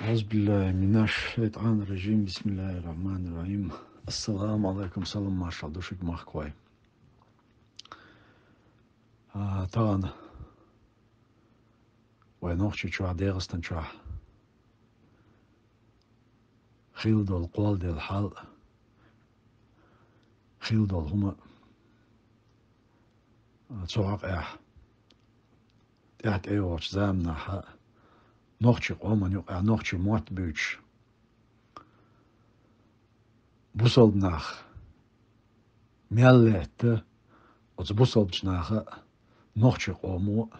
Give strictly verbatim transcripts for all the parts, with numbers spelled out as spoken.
أعوذ بالله من الشيطان الرجيم. بسم الله الرحمن الرحيم. السلام عليكم. Салам-маршалла ду шуьга, махкахой. А, тахана вай Нохчийчохь, ДегӀастан чохь хилла долу, кхолладелла хьал, хилла долу хӀума, а, цу хьокъехь тӀаьхьа тӀейогӀучу заманахь нохчийн къоман юкъахь нохчийн мотт буьйцуш, бусалба нах мел лаьтта, оцу бусалбачу наха а, нохчийн къомо а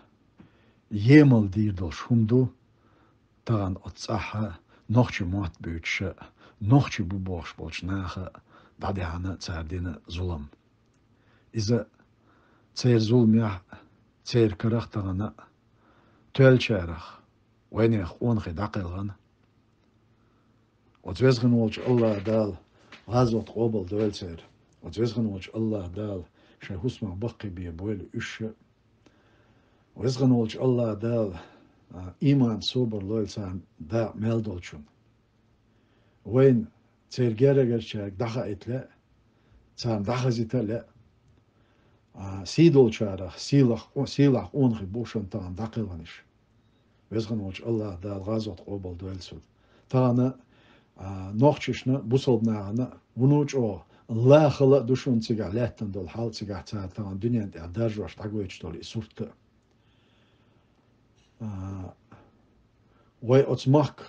емал дийр долуш хӀума ду, тахана оцу цӀахь а нохчийн мотт буьйцуш а, нохчий бу бохуш болчу наха а дӀадаьхьна цара дина зулам. Иза церан зуламех а, церан карах а тахана а тоьллачарах вайнехан къонахий дӀакхелхина. Оцу веза хин волчу АллахӀ Дала гӀазот къобал дойла церан. Оцу веза хин волчу АллахӀ Дала шайн хӀусамах баккхийбе бойла уьш а. Веза хин волчу АллахӀ Дала, а, ийман, собар лойла царна дакъа мел долчунна. Вайна церан гергарчаьрга дӀахаийта лаьа, царна дӀахазийта а лаьа. А, сий долчарах сийлахь, сийлахь къонахий бу шуна тахана дӀакхелхинарш. Веза хин волчу АллахӀ Дала гӀазот къобал дойла цунна. Тахана, а, нохчашна, бусалба нахана вуно чӀогӀа лахала а ду шуна цигахь лаьттина долу хьал, цигахь цара тахана дуьненна тӀехь даржош дӀагойтуш долу и сурт а. А, вай оцу махка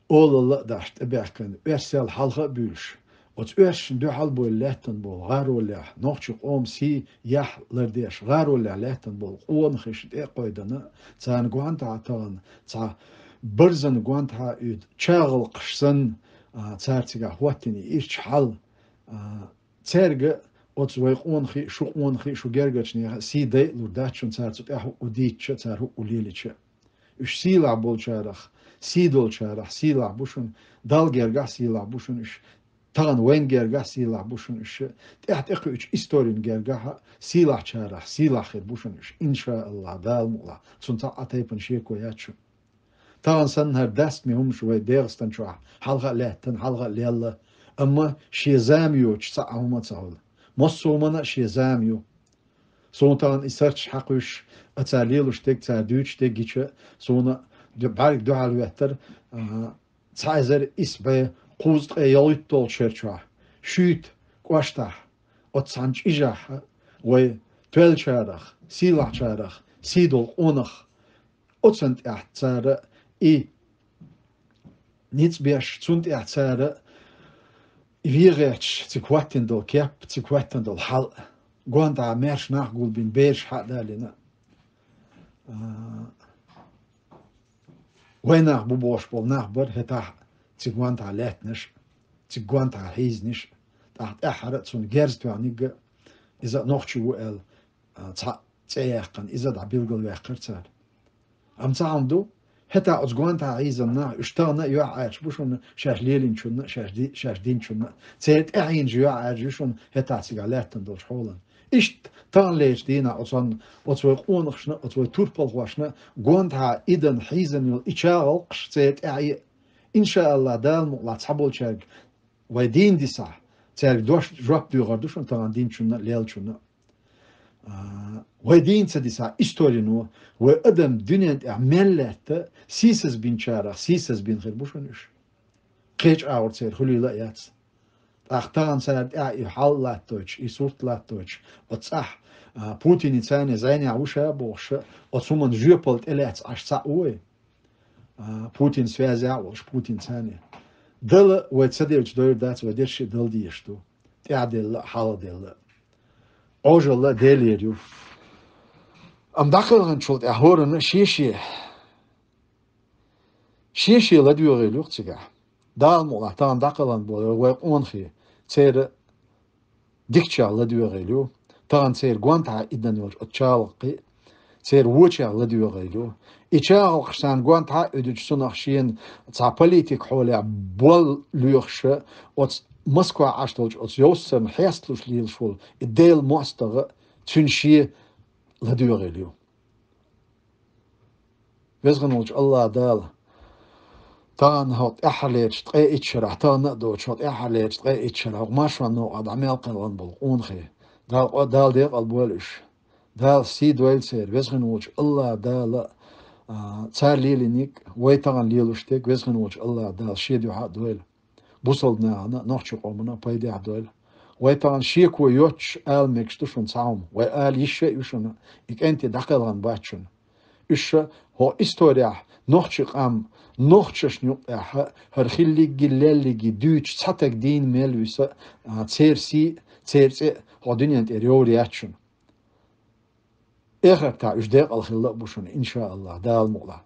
олалла а даш тӀебаьхкина, оьрсел хьалха а буьйлуш, оцу оьрсашна дуьхьал а бовла лаьттина болу гӀаролехь, нохчийн къоман сий, яхь лардеш гӀаролехь лаьттина болу къонахашна тӀе а кхойдана, царна гонтахьа тахана цхьа барзана гонтахьа а уьду, чагӀалкхаш санна, а, цара цигахь хӀоттийна ирча хьал, а, цаьрга оцу вай къонахий а, шу къонахий а, шу гергарчу нехан а сий дайа лур дац шуна, цара цу тӀехь хӀуъу дийцча а, цара хӀуъу лелийча а. Уьш сийлахь болчарах, сий долчарах сийлахь бу шуна, Далла гергахь а сийлахь бу шуна уьш, тахана вайна гергахь а сийлахь бу шуна уьш, тӀаьхьа тӀекхуьучу историн гергахь а сийлахьчарах сийлахь хир бу шуна уьш, иншааллахӀ, Дала мукъалахь, цунна цхьа а тайпана шеко яц шуна. Тахана санна хӀара дастаме хӀумаш вай ДегӀастан чохь хьалха а лаьттина, хьалха а лелла, амма шен зама йоцуш цхьа а хӀума а ца хуьлу. Массо а хӀуманна а шен зама ю. Суна тахана и сурташ хьакхуьйсуш, а, цара лелош дерг, цара дуьйцуш дерг гича, суна ду-, бӀаьрг дуьхьал хӀоьттира, а, цхьа эзар исс бӀе кхузткъе ялхитталгӀачу шарчохь, шуьйта кӀоштахь, оцу цхьана чӀижахь вай тоьллачарах, сийлахьчарах сий долу къонах, оцунна тӀехь цара и ницкъ беш, цунна тӀехь цара и вен гӀерташ цига хӀоттийна долу кеп, цига хӀоттийна долу хьал, гонтахьа маьрша нах гулбина, бераш хьа а далийна. А, вай нах бу бохуш болу нах бара хӀетахь цига гонтахьа лаьттинарш, цига гонтахьа хьийзинарш, тӀаккха тӀаьххьара а цунна герз тоьхнарг а, иза а нохчи ву аьлла, а, цхьаъ цӀе яьккхина, иза а дӀабилгалваьккхира цара. Амма цхьа хӀума ду, хӀетахь оцу гонтахьа хьийзина нах, уьш тахана а юьхьӀаьржа бу шуна шаьш лелийначунна а, шаьш ди-, шаьш динчунна а. Церан тӀаьхьенаш юьхьӀаьржа ю шуна хӀетахь цигахь лаьттина долчу хьолан. Иштта тахана лерчу дийнахь оцу, оцу вай къонахашна, оцу вай турпалхошна гонтахьа идана хьийзана йолу и чагӀалкхаш церан тӀаьхье а, иншааллахӀ, Дала мукъалахь, цхьаболчаьрга вай дийна дисахь, цаьрга дош, жоп доьхур ду шуна тахана динчунна а, леллачунна а. А, вай дийна ца дисахь, историно вай адам дуьнен тӀехь мел лаьтта сийсаз бинчарах сийсаз бина хир бу шуна уьш. Кхечу агӀор церан хуьлийла а яц. ТӀаккха тахана цара тӀехь и хьал латтойтуш, и сурт латтойтуш, оцу цӀахь, а, Путиница а зӀенехь ву ша а бохуш, оцу хӀуманна жоьпалла тӀелаьцна Ӏаш цхьаъ ву вай. А, Путин связехь а волуш, Путиница а. Дала вай ца делча дойр дац, вай дерриш а дала дезаш ду. ТӀаьхьаделла а, хьалхаделла а. Ӏожалла а Делера ю. Амма дӀакхелхинчул тӀаьхьа хӀоранна шен-шен, шен-шен ладоьгӀийла ю-кх цигахь. Дала мукъалахь, тахана дӀакхелхина болу вай къонахий, церан дикачех ладоьгӀийла ю. Тахана церан гонтахьа идана йолчу оцу чагӀалкхий, церан вочех ладоьгӀийла ю. И чагӀалкхаш царна гонтахьа а уьдучу, цунах шена цхьа политик хьолехь болх лоьхуш, оцу Москва Ӏаш долчу оцу йовсарна хьесталуш лелаш волу и Делан мостагӀа, цуьнан шен ладоьгӀийла ю. Веза хинна волчу АллахӀ Дала Тахана хӀокху тӀаьххьарлерчу ткъе итт шарахь, тахана а доцуш, хӀокху тӀаьххьарлерчу ткъе итт шарахь хӀокху маршонан новкъахь дӀа мел кхелхина болу къонахий. Дала къо-, Дала декъал бойла уьш. Дала сий дойла церан, Веза хин волчу АллахӀ Дала, а, цара лелийнарг, вай тахана лелош дерг Веза хин волчу АллахӀ Дала Шен дуьхьа а дойла. Бусалба нахана а, нохчийн къомана а пайдехь дойла. Вай тахана шеко йоццуш ала мегаш ду шуна цхьа хӀума. Вай ала йиш а ю шуна, и кӀентий дӀакхелхина бац шуна. Уьш ша хӀокху историяхь нохчийн къам, нохчашна юкъахь хӀара хилларг а, лелларг а дуьйцуш цхьа стаг дийна мел виса, а, церан сий а, церан цӀе а хӀокху дуьнен тӀера йовр яц шуна. Эхартахь уьш декъал хилла а бу шуна, иншааллахӀ, Дала мукъалахь.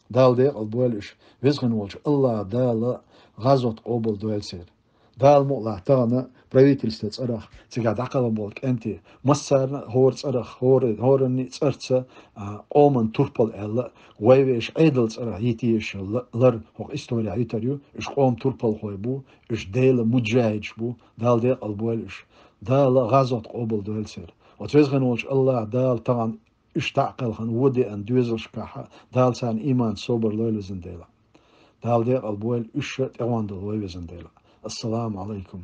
Дала декъал бойла уьш, Веза хин волчу АллахӀ Дала гӀазот къобал дойла церан. Дала мукъалахь, тахана правительстве цӀарах цигахь дӀакхелхина болу кӀентий, массарна а хӀора цӀарах, хӀора, хӀоранний а цӀарца, а, къоман турпал аьлла, вай вешан Ӏедал цӀарах йита езаш йолу ла-, лар хӀокху историяхь йитар ю, уьш къоман турпалхой бу, уьш Делан муджахӀидаш бу, Дала декъал бойла уьш. Дала гӀазот къобал дойла церан. Оцу Веза хин волчу АллахӀ Дала тахана уьш дӀа а кхелхина, вон деана доьзалшкахь а, Дала царна ийман, собар лойла, Везан Дела. Дала декъал бойла уьш а, тӀегӀон долу вай, Везан Дела. Ассаламу Ӏалайкум.